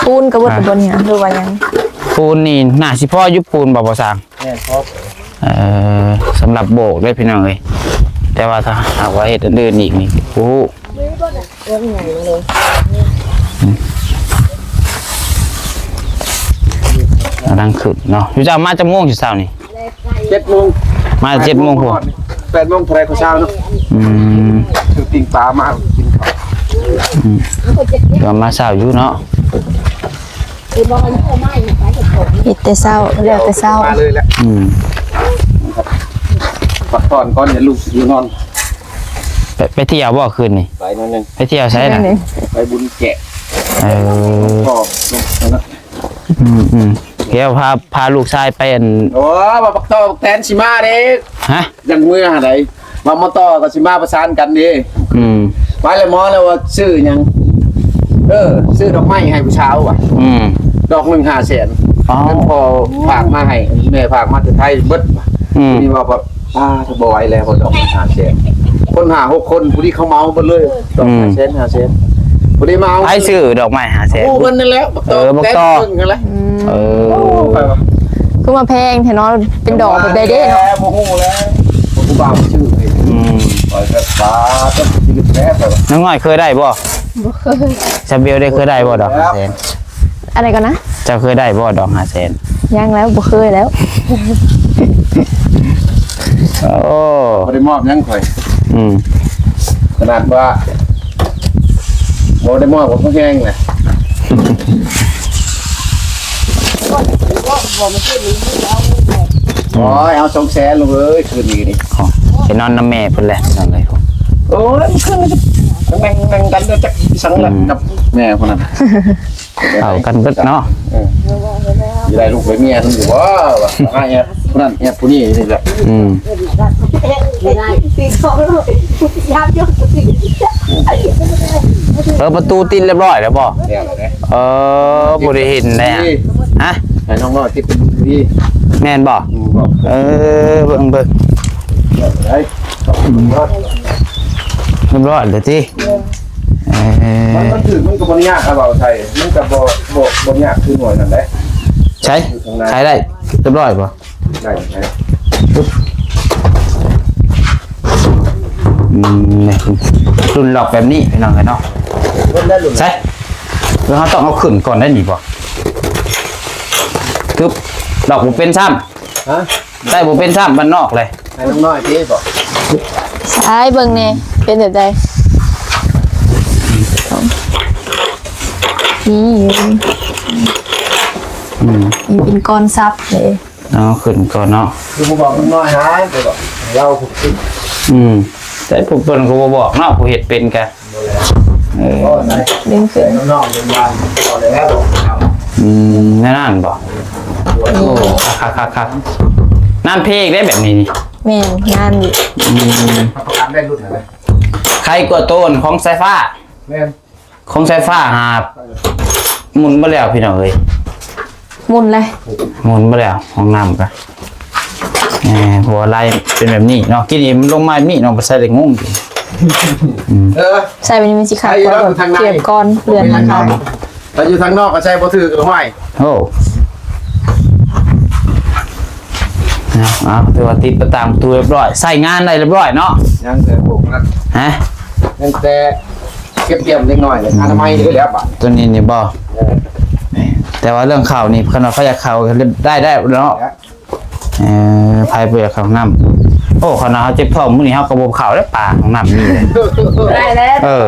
ປູນກໍເບິດ ອ່າ ແຕ່ບໍ່ນີ້ ຫຼືວ່າຫຍັງ? ປູນນີ້ໜ້າຊິພໍຢູ່ ປູນບໍ່ ບໍ່ຊ່າງ? ແມ່ນ ພໍ. ເອີ ສຳລັບໂບກເດ້ ພີ່ນ້ອງເອີຍ ແຕ່ວ່າຖ້າຫາກວ່າເຮັດອັນອື່ນອີກນີ້ ໂອ້ໂຫ ກຳລັງຂຶ້ນເນາະ. ຢູ່ເຈົ້າມາຈັກໂມງເຊົ້ານີ້? ເຈັດໂມງ ມາເຈັດໂມງພຸ້ນ ແປດໂມງເທົ່າໃດກໍເຊົ້າເນາະ. ອືມ ຖືປີ້ງປາມາກິນເຂົ້າ. ອືມ ກໍມາເຊົ້າຢູ່ເນາະ ເຮັດແຕ່ເຊົ້າ ແລ້ວແຕ່ເຊົ້າ ມາເລີຍແຫຼະ. ອືມ ພັກຜ່ອນກ່ອນ ຢ່າລຸກຢູ່ນອນ. ໄປ ໄປທ່ຽວບໍ່ຄືນນີ້? ໄປໜ້ອຍໜຶ່ງ. ໄປທ່ຽວໃສນະ? ໄປບຸນແຈ. ເອີ ອືມໆ ດຽວພາ ພາລູກຊາຍໄປອັນ ໂອ້ ບັກຕໍບັກແຕນຊິມາເດ້. ຮະ? ຍັງເມືອໃດ ວ່າມາຕໍ່ກໍຊິມາປະສານກັນເດ້. ອືມ ໄປແລ້ວໝໍແລ້ວວ່າຊື້ຫຍັງ? ເອີ ຊື້ດອກໄມ້ໃຫ້ຜູ້ສາວວ່າ. ອືມ ດອກໜຶ່ງຫ້າແສນ. ອໍ ເງິນພໍ່ຝາກມາໃຫ້ ແມ່ຝາກມາແຕ່ໄທເບິດ. ອືມ ນີ້ວ່າ ອ່າ ຖ້າບໍ່ໄຫວແລ້ວ ເພາະດອກມັນຫ້າແສນ ຄົນຫ້າຫົກຄົນ ຜູ້ທີ່ເຂົາເໝົາເບິດເລີຍ ດອກ ອືມ ຫ້າແສນ ຫ້າແສນ ຜູ້ທີ່ມາເອົາ ໃຜຊື້ດອກໄມ້ຫ້າແສນ? ໂອ້ ເພິ່ນນັ້ນແຫຼະ ບັກຕອກ ເອີ ບັກຕອກ ແຕ່ງເພິ່ນຫັ້ນແຫຼະ. ອືມ ເອີ ຄືມາແພງແທ້ເນາະ ເປັນດອກແບບໃດເດ້ເນາະ? ບໍ່ຮູ້ແລ້ວ ຜູ້ບ່າວຊື້. ອືມ ຂ້ອຍກໍ ປາດ ຕ້ອງຊິລຶກແທ້ ຂ້ອຍວ່າ. ນ້ອງນ້ອຍເຄີຍໄດ້ບໍ່? ບໍ່ເຄີຍ. ຊາເບວໄດ້ ເຄີຍໄດ້ບໍ່ດອກຫ້າແສນ? ອັນໃດກ່ອນນະ? ເຈົ້າເຄີຍໄດ້ບໍ່ດອກຫ້າແສນ? ຍັງແລ້ວ ບໍ່ເຄີຍແລ້ວ. ໂອ້ ບໍ່ໄດ້ມອບຫຍັງຂ້ອຍ. ອືມ ຂະໜາດວ່າບໍ່ໄດ້ມອບກໍບໍ່ແຮງແຫຼະ. ໂອ້ຍ ເອົາສອງແສນລູກເອີຍ ຄືນນີ້ນີ້. ອໍ ໄປນອນນຳແມ່ເພິ່ນແຫຼະ ພີ່ນ້ອງເອີຍ. ໂອ້ຍ ຄືນນີ້ແມ່ງ ແມ່ງກັນຈັກສັງແຫຼະ ອືມ ກັບແມ່ຄົນນັ້ນ. ເຂົ້າກັນເບິດເນາະ. ເອີ ຊິໄດ້ລູກໄດ້ເມຍນຳຢູ່ບໍ່? ວ່າຫາແອບຜູ້ນັ້ນແອບຜູ້ນີ້ນີ້ແຫຼະ. ອືມ ເອີ ປະຕູຕິດລຽບຮ້ອຍແລ້ວບໍ່? ແລ້ວແຫຼະ. ເອີ ບໍ່ໄດ້ເຫັນແລ້ວ. ຮະ? ໃຫ້ນ້ອງນ້ອຍຕິດເປັນບຸນທະວີ. ແມ່ນບໍ່? ອືມ ເອີ ເບິ່ງ ເບິ່ງ ໄດ້ ອືມ ລຽບຮ້ອຍແລ້ວຕິ? ເອີ ມັນ ມັນຖືກ ມັນກໍບໍ່ຍາກ ຖ້າເວົ້າໃສ່ ມັນກໍບໍ່ ບໍ່ ບໍ່ຍາກຄືໜ່ວຍນັ້ນແຫຼະ. ໃສ? ຂາຍໄດ້ລຽບຮ້ອຍບໍ່? ໄດ້ ໄດ້. ອືມ ນີ້ ລຸ້ນລັອກແບບນີ້ ພີ່ນ້ອງເອີຍເນາະ. ໃສ? ເຮົາຕ້ອງເອົາຂຶ້ນກ່ອນໄດ້ນີ້ບໍ່? ຕຶບ ລັອກບໍ່ເປັນຊ້ຳ. ຮະ? ໃສ່ບໍ່ເປັນຊ້ຳ ບ້ານນອກເລີຍ. ໃຫ້ນ້ອງນ້ອຍຕິບໍ່? ອ້າຍເບິ່ງແດ່ ເປັນແບບໃດ? ນີ້ ອືມ ນີ້ເປັນກ້ອນສັບເດ້. ເອົາຂຶ້ນກ່ອນເນາະ ຄືບໍ່ບອກນ້ອຍຫາ ແຕ່ກໍເຮົາຜູ້ຄິດ ອືມ ແຕ່ຜູ້ເພິ່ນກໍບໍ່ບອກເນາະ ຜູ້ເຮັດເປັນກະ ບໍ່ແລ້ວ ເອີ ກໍໃສ່ ດຶງຂຶ້ນ ໃສ່ນ້ອງເປັນວ່າ ບໍ່ແລ້ວ ອືມ ແນວນັ້ນບໍ? ໂອ້ ຄັກໆໆໆ ນານເພກໄດ້ແບບນີ້ນີ້ ແມ່ນ ງານຢູ່ ອືມ ຮັບປະກັນໄດ້ລຸ້ນນະ ໄຄກວ່າໂຕນຂອງສາຍຟ້າ ແມ່ນ ຂອງສາຍຟ້າຫາ ໝຸ່ນບໍ່ແລ້ວພີ່ນ້ອງເອີຍ ໝຸ່ນເລີຍ ໝຸ່ນບໍ່ແລ້ວ ຫ້ອງນ້ຳກະ ເອີ ເພາະວ່າລາຍເປັນແບບນີ້ເນາະ ກິນອີ່ມລົງມາແບບນີ້ເນາະ ບໍ່ໃສ່ໄດ້ງົງ ອືມ ເອີ ໃສ່ແບບນີ້ມັນຊິຄັກກວ່າ ໄອ້ເລື່ອງທາງໃນ ກຽບກ່ອນເລື່ອນທາງໃນ ແລ້ວຢູ່ທາງນອກກໍໃສ່ບໍ່ຖືກ ຫ້ອຍ ໂອ້ ເອົາ ເອົາ ຖືວ່າຕິດປະຕາງປະຕູຮຽບຮ້ອຍ ໃຊ້ງານໄດ້ຮຽບຮ້ອຍເນາະ ຍັງແຕ່ພວກນັ້ນ ຮະ ຍັງແຕ່ ກຽມໆ ເລັກນ້ອຍ ອືມ ອະນາໄມນີ້ແຫຼະບາດ ຕົວນີ້ນີ້ບໍ່? ເອີ ແຕ່ວ່າເລື່ອງເຂົ້ານີ້ ຄັນວ່າເຂົາຢາກເຂົ້າໄດ້ ໄດ້ເນາະ ເອີ ໃຜບໍ່ຢາກເຂົ້າຫ້ອງນ້ຳ ໂອ້ ຄັນວ່າເຮົາເຈັບທ້ອງມື້ນີ້ ເຮົາກໍບໍ່ເຂົ້າແລ້ວ ປາຫ້ອງນ້ຳນີ້ ໄດ້ແລ້ວ ເອີ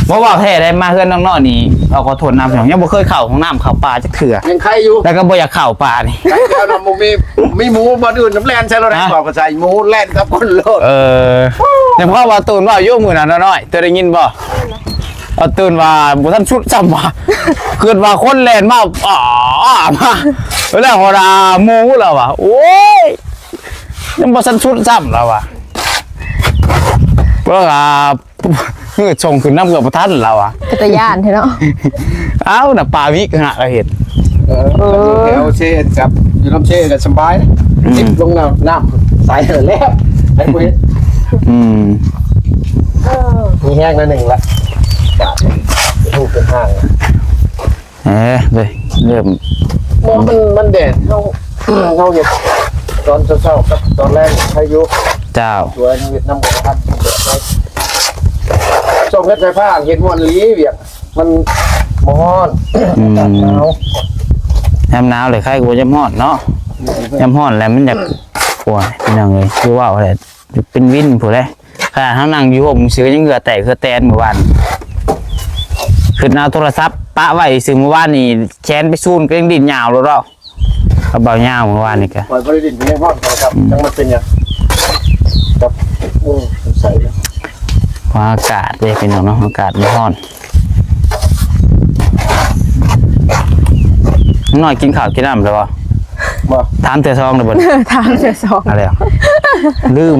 ບໍ່ ເວົ້າແທ້ໄດ໋ ມາເຮືອນນ້ອງໆ ນີ້ ເອົາ ຂໍໂທດນຳ ພີ່ນ້ອງ ຍັງບໍ່ເຄີຍເຂົ້າຫ້ອງນ້ຳ ເຂົ້າປ່າຈັກເທື່ອ ຍັງໄຄຢູ່ ແລ້ວກໍບໍ່ຢາກເຂົ້າປ່ານີ້ ໄຄຢູ່ນຳ ບໍ່ມີ ມີໝູບ່ອນອື່ນນຳ ແລ່ນໃສ່ໂລດ ຮະ ບອກວ່າໃສ່ໝູ ແລ່ນກັບຄົນໂລດ ເອີ ແຕ່ພໍວ່າຕູນເວົ້າຢູ່ມື້ນັ້ນນ້ອຍ ເຈົ້າໄດ້ຍິນບໍ່? ເອົາ ຕື່ນວ່າບໍ່ທັນສຸດຊ້ຳວ່າ ຄິດວ່າຄົນແລ່ນມາ ອາ ມາ ແລ້ວຫົວໜ້າໝູລາວວ່າ ໂອ້ຍ ຍັງບໍ່ທັນສຸດຊ້ຳລາວວ່າ ເພິ່ນວ່າງືດສົ່ງຂຶ້ນນຳເກືອບບໍ່ທັນລາວວ່າ ເປັນຕາຢ້ານແທ້ເນາະ ເອົ້າ ນະ ປາວິກຫະລາວເຮັດ ເອີ ເອີ ແຖວເຊກັບຢູ່ນຳເຊກໍສະບາຍ ອືມ ຈິບລົງນ້ຳ ນ້ຳໃສແລ້ວ ໃຜບໍ່ເຮັດ ອືມ ເອີ ມີແຮງໜ້ອຍໜຶ່ງລະ ບາດນີ້ເປັນຮູບເປັນຮ່າງ ເອີ ເລີຍ ເລີ່ມ ບໍ່ ມັນ ມັນແດດ ເຮົາ ເຮົາເຮັດຕອນເຊົ້າໆ ກັບຕອນແລງໃຄຢູ່ ເຈົ້າ ສວຍເຮົາເຮັດນຳບໍ່ທັນ ແດດໄວ ຊ່ວງເຮັດໄຟຟ້າເຮັດມ່ວນອີ່ຫຼີວຽກ ມັນບໍ່ຮ້ອນ ອືມ ອາກາດໜາວ ຍາມໜາວແຫຼະ ໃຄກວ່າຍາມຮ້ອນເນາະ ອືມ ຍາມຮ້ອນແຫຼະມັນຢາກ ໂອ້ຍ ພີ່ນ້ອງເອີຍ ຄືເວົ້າແຫຼະ ເປັນວິນພຸ້ນແຫຼະ ຂະໜາດເຮົານັ່ງຢູ່ຮົ່ມຊື່ຍັງເຫື່ອແຕກເຫື່ອແຕນມື້ວານ ຄຶດເອົາໂທລະສັບປະໄວ້ຊື່ມື້ວານນີ້ ແຂນໄປຊູນກໍຍັງດີ້ນຍາວໂລດເນາະ ກັບບ່າວຍາວມື້ວານນີ້ກະ ຂ້ອຍບໍ່ໄດ້ດິ້ນ ຍັງຮ້ອນ ຂ້ອຍກັບ ອືມ ຈັກມັນເປັນຫຍັງ ກັບ ໂອ້ ສົງໄສ ວ່າອາກາດເດ້ພີ່ນ້ອງເນາະ ອາກາດມັນຮ້ອນ ນ້ອຍກິນເຂົ້າກິນນ້ຳແລ້ວບໍ່? ບໍ່ ຖາມເທື່ອສອງແລ້ວບໍ່? ຖາມເທື່ອສອງ ເອົາແລ້ວ ລືມ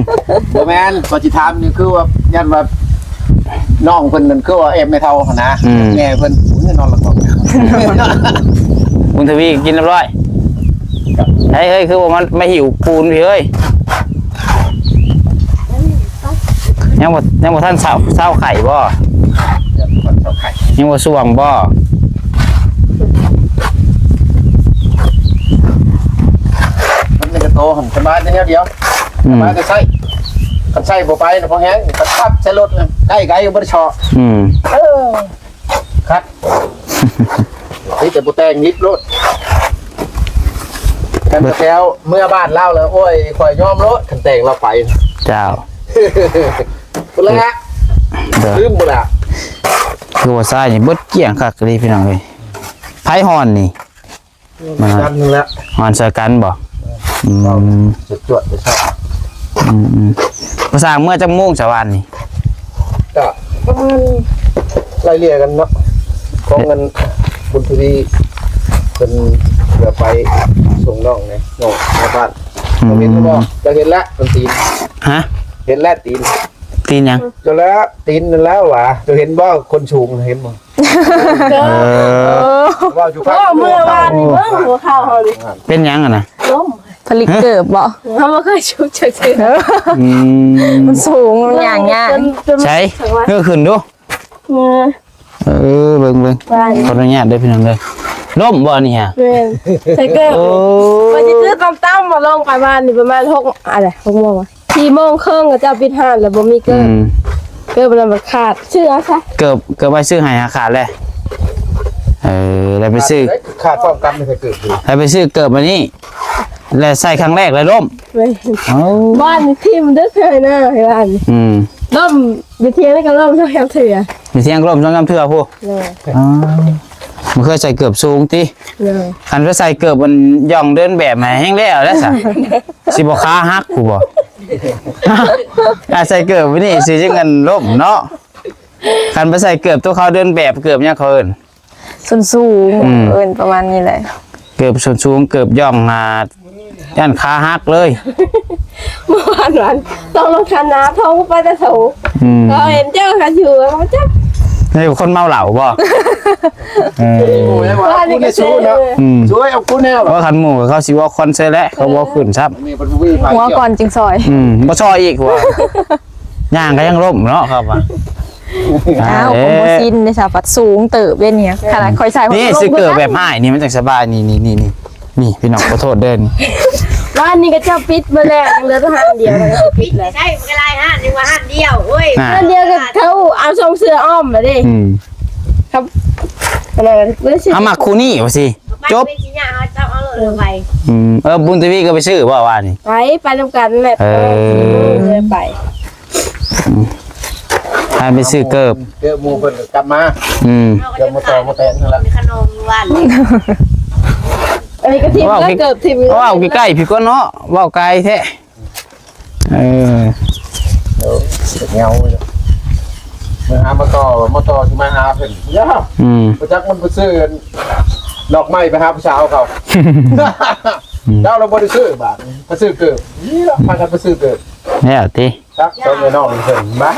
ບໍ່ແມ່ນ ຂ້ອຍຊິຖາມນີ້ ຄືວ່າ ຢ້ານວ່າ ນ້ອງເພິ່ນນັ້ນຄືວ່າແອບແມ່ເຖົ້າຫັ້ນນະ ອືມ ແມ່ເພິ່ນ ໂອ້ຍ ນອນລະກອງ ບຸນທະວີກິນຮຽບຮ້ອຍ ເຮີ້ຍ ເຮີ້ຍ ຄືວ່າມັນມາຫິວປູນພີ້ເຮີ້ຍ ຍັງບໍ່ ຍັງບໍ່ທັນເຊົາ ເຊົາໄຂ້ບໍ່? ຍັງບໍ່ທັນເຊົາໄຂ້ ຍັງບໍ່ສ່ວງບໍ່? ມັນມີແຕ່ໂຕຫັ້ນສະບາຍແຕ່ແນວດຽວ ອືມ ສະບາຍແຕ່ໃຊ້ ຄັນໃຊ້ບໍ່ໄປນະ ພໍແຮງ ຄັນຂັບໃສ່ລົດນະ ໃກ້ໄກບໍ່ໄດ້ເຊາະ ອືມ ເອີ ຄັກ ມີແຕ່ບໍ່ແຕ່ງນິດໂລດ ຄັນແຖວເມືອບ້ານລາວແລ້ວ ໂອ້ຍ ຂ້ອຍຍອມໂລດ ຄັນແຕ່ງລາວໄປ ເຈົ້າ ພຸ້ນລະ ເດີ ລືມພຸ້ນລະ ຄືວ່າຊາຍນີ້ເບິດກ້ຽງຄັກອີ່ຫຼີພີ່ນ້ອງເອີຍ ໃຜຮ້ອນນີ້? ມັນກັນນີ້ແຫຼະ ຮ້ອນໃສ່ກັນບໍ່? ອືມ ຈວດໆ ໄປຊະ ອືມໆ ພາສາເມືອຈັກໂມງຊະວານນີ້? ກະປະມານໄລ່ເລ່ຍກັນເນາະ ຂອງເງິນບຸນທະວີ ເພິ່ນເພື່ອໄປສົ່ງນ້ອງແດ່ນ້ອງໃນບ້ານ ອືມ ເຫັນບໍ່? ຈະເຫັນແລ້ວ ເພິ່ນຕີນ ຮະ? ເຫັນແລ້ວຕີນ ຕີນຫຍັງ? ກໍແລ້ວຕີນນັ້ນແລ້ວຫວາ ຈະເຫັນບໍ່? ຄົນສູງເຫັນບໍ່? ເອີ ເອີ ເວົ້າຢູ່ ເມື່ອວານນີ້ເບິ່ງຫົວເຂົ່າເຮົານີ້ ເປັນຫຍັງຫັ້ນນະ? ລົ້ມ ຜະລິດເກີບບໍ່? ເຮົາບໍ່ເຄີຍຊຸກຈັກເທື່ອ ອືມ ມັນສູງ ມັນຍ່າງຍາກ ໃສ ເງີຍຂຶ້ນດູ ເອີ ເອີ ເບິ່ງໆ ຂໍອະນຸຍາດເດີພີ່ນ້ອງເດີ ລົ້ມບໍ່ນີ້ຫະ? ແມ່ນ ໃສ່ເກີບ ໂອ້ ວ່າຊິຊື້ຕຳໆ ມາລົງໄປບ້ານນີ້ປະມານຫົກ ອາໄລ ຫົກໂມງ ສີ່ໂມງເຄິ່ງ ເຂົາເຈົ້າປິດຮ້ານແລ້ວບໍ່ມີເກີບ ອືມ ເກີບມັນຂາດ ຊື້ເອົາຊະ ເກີບ ເກີບໄວ້ຊື້ໃຫ້ຫາຂາດແລ້ວ ເອີ ແລ້ວໄປຊື້ ຂາດພ້ອມກັນ ໃສ່ເກີບຢູ່ ແລ້ວໄປຊື້ເກີບອັນນີ້ ແລ້ວໃສ່ຄັ້ງແລກແລ້ວລົ້ມ ແມ່ນ ເອົ້າ ບ້ານນີ້ຖິ້ມເດີ ໃສ່ໜ້າໃຫ້ບ້ານ ອືມ ລົ້ມຢູ່ທຽງນີ້ກໍລົ້ມສອງສາມເທື່ອ. ຢູ່ທຽງກໍລົ້ມສອງສາມເທື່ອພຸ້ນ. ໂດຍ. ອໍ ບໍ່ເຄີຍໃສ່ເກີບສູງຕິ? ໂດຍ. ຄັນໄປໃສ່ເກີບມັນຢ່ອງເດີນແບບໃຫ້ແຮງແລ້ວແຫຼະຊະ. ຊິບໍ່ຂາຫັກພຸ້ນບໍ່? ອາ ໃສ່ເກີບນີ້ຊິຈັ່ງກັນລົ້ມເນາະ. ຄັນໄປໃສ່ເກີບໂຕເຂົາເດີນແບບ ເກີບຫຍັງເຂົາເອີ້ນ? ສົ້ນສູງ. ອືມ ເອີ້ນປະມານນີ້ແຫຼະ. ເກີບສົ້ນສູງ ເກີບຢ່ອງ ອ່າ ຢ້ານຂາຫັກເລີຍ. ເມື່ອວານ ວານຕ້ອງລົງຄັນນາ ທ້ອງໄປແຕ່ໂຖ. ອືມ ກໍເຫັນເຈົ້າກັນຢູ່ວ່າຈັກ ໃຫ້ຄົນເມົາເຫຼົ້າບໍ່? ເອີ ວ່ານີ້ກໍເຊີຍເນາະ. ອືມ ຊ່ວຍເອົາກູແນວ ເພາະຄັນໝູ່ເຂົາຊິເວົ້າຄອນເຊີແຫຼະ ເຂົາບໍ່ຂຶ້ນຊ້ຳ. ນີ້ເພິ່ນບໍ່ມີໃຜ ຫົວກ່ອນຈຶ່ງຊອຍ. ອືມ ບໍ່ຊອຍອີກ ຫົວ ຍ່າງກໍຍັງລົ້ມເນາະ ເຂົາວ່າ. ອ້າວ ເອີ ກໍບໍ່ຊິນເດ້ຊະ ພັດສູງເຕີບເດ້ນີ້. ຂະໜາດຂ້ອຍໃສ່ ນີ້ ຊື້ເກີບແບບອ້າຍນີ້ມັນຈັ່ງສະບາຍ. ນີ້ ນີ້ ນີ້ ນີ້ ນີ້ ພີ່ນ້ອງ ຂໍໂທດເດີນີ້. ຮ້ານນີ້ກໍເຈົ້າປິດໝົດແລ້ວ ຍັງເຫຼືອແຕ່ຮ້ານດຽວ ກໍປິດເລີຍ. ໃຊ່ ມັນກໍຫຼາຍຮ້ານ ຍັງວ່າຮ້ານດຽວ. ໂອ້ຍ ຮ້ານດຽວກໍເຂົາເອົາສົ່ງເສື້ອອ້ອມມາເດ້. ອືມ ຄັບ ອັນນັ້ນກໍເລີຍຊິ ເອົາມັກຄູ່ນີ້ວ່າຊິ ຈົບ. ເປັນຊິຍາເຮົາເຈົ້າເອົາເລີຍໄປ. ອືມ ເອີ ບຸນທະວີກໍໄປຊື້ບໍ່ວານນີ້? ໄປ ໄປນຳກັນແຫຼະ. ເອີ ເອີ ໄປ ອືມ ພາໄປຊື້ເກີບ ເກີບໝູ່ເພິ່ນກໍກັບມາ. ອືມ ເກີບໝູ່ຕໍ່ມາແຕະຫັ້ນລະ ມີຂະໜົມຢູ່ບ້ານ. ອັນນີ້ກໍຖິ້ມເກີບ ຖິ້ມ ເວົ້າໃກ້ໆ ພີ່ກ່ອນເນາະ ເວົ້າໄກແທ້. ເອີ ໂອ້ ເຫງົາເລີຍ ມາຫາມາຕໍ່ ມາຕໍ່ຊິມາຫາເພິ່ນ. ຢ່າ ອືມ ບໍ່ຈັກມັນໄປຊື້ດອກໄມ້ໄປຫາຜູ້ສາວເຂົາ. ອືມ ເຈົ້າລະບໍ່ໄດ້ຊື້ບາດນີ້ ໄປຊື້ເກີບ. ນີ້ລະ ພາກັນໄປຊື້ເກີບ ແລ້ວຕິ ຈັກ ສອງແມ່ນ້ອງເພິ່ນ ມາ.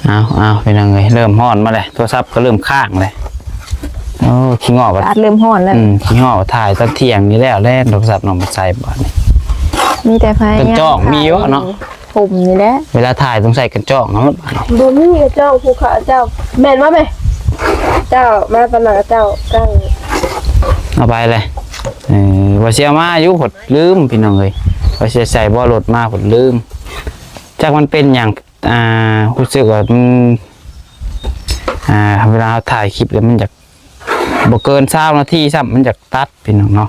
ເອົາ ເອົາ ພີ່ນ້ອງເອີຍ ເລີ່ມຮ້ອນມາແລ້ວ ໂທລະສັບກໍເລີ່ມຄ້າງແລ້ວ. ໂອ້ ຂີ້ງໍ້ ອາກາດເລີ່ມຮ້ອນແລ້ວ. ອືມ ຂີ້ງໍ້ ຖ່າຍຕອນທ່ຽງນີ້ແລ້ວແຫຼະ ໂທລະສັບນ້ອງບັນໄຊບາດນີ້. ມີແຕ່ພະຍາຍາມ ກັນຈ້ອງມີຢູ່ເນາະ ຖົມນີ້ແຫຼະ. ເວລາຖ່າຍຕ້ອງໃສ່ກັນຈ້ອງເນາະ. ບໍ່ມີກັນຈ້ອງ ຜູ້ເຂົາເຈົ້າ ແມ່ນບໍ່ແມ່? ເຈົ້າມາຕອນນັ້ນເຈົ້າຕັ້ງ ເອົາໄປເລີຍ. ເອີ ວ່າຊິເອົາມາຢູ່ ພົດລືມ ພີ່ນ້ອງເອີຍ ວ່າຊິໃສ່ບໍ່ລົດມາ ພົດລືມ ຈັກມັນເປັນຫຍັງ. ອ່າ ຮູ້ສຶກວ່າມັນ ອ່າ ເວລາເຮົາຖ່າຍຄລິບແລ້ວມັນຢາກ ບໍ່ເກີນຊາວນາທີຊ້ຳ ມັນຢາກຕັດ ພີ່ນ້ອງເນາະ.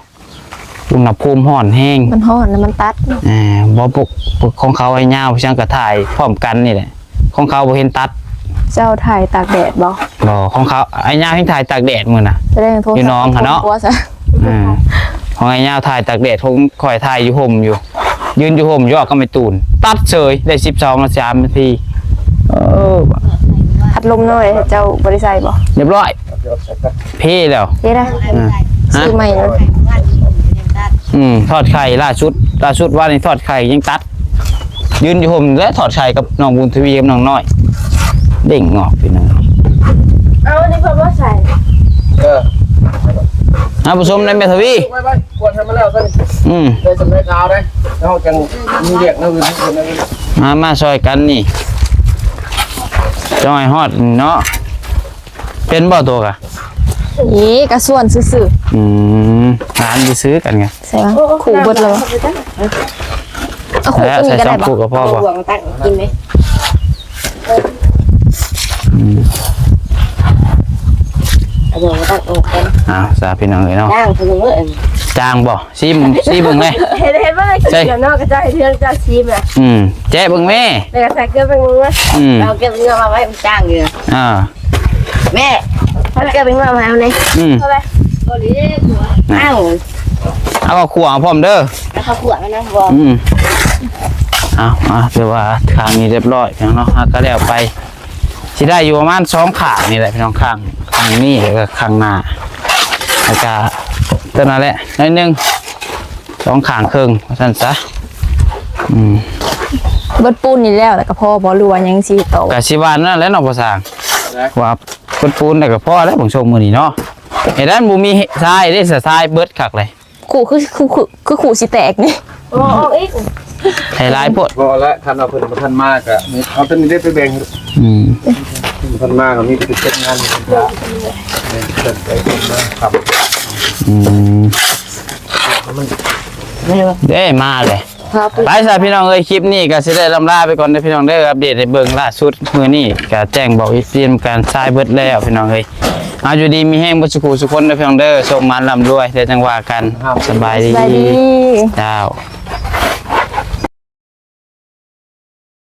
ອຸນຫະພູມຮ້ອນແຮງ ມັນຮ້ອນແລ້ວມັນຕັດ. ເອີ ບໍ່ ພວກ ພວກຂອງເຂົາອ້າຍຍາວ ພວກຫຍັງກໍຖ່າຍພ້ອມກັນນີ້ແຫຼະ ຂອງເຂົາບໍ່ເຫັນຕັດ. ເຈົ້າຖ່າຍຕາກແດດບໍ່? ບໍ່ ຂອງເຂົາ ອ້າຍຍາວແຮ່ງຖ່າຍຕາກແດດມື້ນະ ສະແດງໂທລະສັບ ຢູ່ໜອງຫັ້ນເນາະ. ເອີ ຂອງອ້າຍຍາວຖ່າຍຕາກແດດ ຂອງຂ້ອຍຖ່າຍຢູ່ຮົ່ມຢູ່ ຢືນຢູ່ຮົ່ມຢູ່ກັບໄມ້ຕູນ ຕັດເສີຍ ໄດ້ສິບສອງ ສາມນາທີ. ເອີ ພັດລົມນ້ອຍເຈົ້າບໍ່ໄດ້ໃສ່ບໍ່? ຮຽບຮ້ອຍ ເພແລ້ວ ເພໄດ້. ອືມ ຮະ? ຊື້ໃໝ່ເນາະ. ອືມ ທອດໄຂ່ລ່າສຸດ ລ່າສຸດວານນີ້ທອດໄຂ່ຍັງຕັດ ຢືນຢູ່ຮົ່ມ ແລະ ທອດໄຂ່ກັບນ້ອງບຸນທະວີກັບນ້ອງນ້ອຍ ເດ້ງອອກ ພີ່ນ້ອງ. ເອົາ ອັນນີ້ເພິ່ນບໍ່ໃສ່. ເອີ ເອົາ ຜະສົມໃນແມ່ທະວີ ໄວ້ ໄວ້ ກວດໃຫ້ມັນແລ້ວຊັ້ນ. ອືມ ໄດ້ສຳເລັດລາວເດ້ ເຮົາຈັ່ງມີວຽກແນວອື່ນ ມາ ມາຊ່ອຍກັນນີ້ ຈອຍຮອດເນາະ. ເປັນບໍ່ໂຕກະ? ເອີ ກະສ່ວນຊື່ໆ. ອືມ ຫຼານຊື່ໆກັນກະ. ໃສ່ວະ? ໂອ້ ຂູເບິດແລ້ວວະ. ເອົາຂູໂຕນີ້ກໍໄດ້ບໍ່? ໃສ່ສອງຂູກໍພໍບໍ່? ເອົາບ່ວງມາຕັ້ງກິນເດ້. ອືມ ເອົາບ່ວງມາຕັ້ງອອກກ່ອນ. ເອົາຊະ ພີ່ນ້ອງເອີຍເນາະ. ຈ້າງເພິ່ນເບິ່ງເອີຍ. ຈ້າງບໍ່? ຊີມ ຊີມເບິ່ງແດ່. ເຫັນ ເຫັນວ່າໄດ້ກິນແລ້ວເນາະ ກະເຈົ້າເຮັດເຮືອນເຈົ້າຊີມແຫຼະ. ອືມ ແຈະເບິ່ງແມ່. ແລ້ວກໍໃສ່ເກືອໄປເບິ່ງວ່າ ອືມ ເອົາເກັບເງິນມາໄວ້ມັນຈ້າງຢູ່. ອ່າ ແມ່ ເອົາເກັບເງິນມາໃຫ້ເຮົາແດ່. ອືມ ເອົາໄປ. ອ້າວ ເອົາເຂົ້າຂົ້ວເອົາພ້ອມເດີ. ເອົາເຂົ້າຂົ້ວມານຳບໍ່? ອືມ ເອົາ ເອົາ ຖືວ່າຂ້າງນີ້ຮຽບຮ້ອຍແລ້ວເນາະ ຫາກະແລ້ວໄປ. ຊິໄດ້ຢູ່ປະມານສອງຂ້າງນີ້ແຫຼະ ພີ່ນ້ອງ ຂ້າງ ຂ້າງນີ້ ແລ້ວກໍຂ້າງໜ້າ ແລ້ວກໍຕົວນັ້ນແຫຼະໜ້ອຍໜຶ່ງ ສອງຂ້າງເຄິ່ງ ວ່າຊັ້ນຊະ. ອືມ ເບິດປູນນີ້ແລ້ວ ແລ້ວກໍພໍບໍ່ ຫຼືວ່າຍັງຊິຕໍ່? ກໍຊິວ່ານັ້ນແຫຼະເນາະ ພໍ່ຊ່າງ ວ່າເບິດປູນແລ້ວກໍພໍແລ້ວ ເບິ່ງຊົງມື້ນີ້ເນາະ. ເຮັດໃດບໍ່ມີຊາຍເດ້ ຊາຍເບິດຄັກເລີຍ. ຂູຄື ຄື ຄື ຄືຂູຊິແຕກນີ້. ໂອ້ ອອກອີກ ໃຫ້ຫຼາຍໂພດ. ບໍ່ລະ ຄັນວ່າເພິ່ນບໍ່ທັນມາກະ ເອົາຕົວນີ້ໄດ້ໄປແບ່ງ. ອືມ ເພິ່ນບໍ່ທັນມາກະມີແຕ່ໄປເກັບງານ. ອືມ ເດ້ ມາເລີຍ. ໄປຊະ ພີ່ນ້ອງເອີຍ ຄລິບນີ້ກໍຊິໄດ້ລ່ຳລາໄປກ່ອນເດີ ພີ່ນ້ອງເດີ. ອັບເດດໃຫ້ເບິ່ງລ່າສຸດ ມື້ນີ້ກໍແຈ້ງບອກ ເອັຟຊີ ນຳກັນ ຊາຍເບິດແລ້ວ ພີ່ນ້ອງເອີຍ. ເອົາ ຢູ່ດີມີແຮງເບິດສູ່ຜູ້ສູ່ຄົນເດີ ພີ່ນ້ອງເດີ. ໂຊກໝານລ່ຳລວຍ ແລ້ວຈັ່ງວ່າກັນ. ສະບາຍດີ ສະບາຍດີ ເຈົ້າ.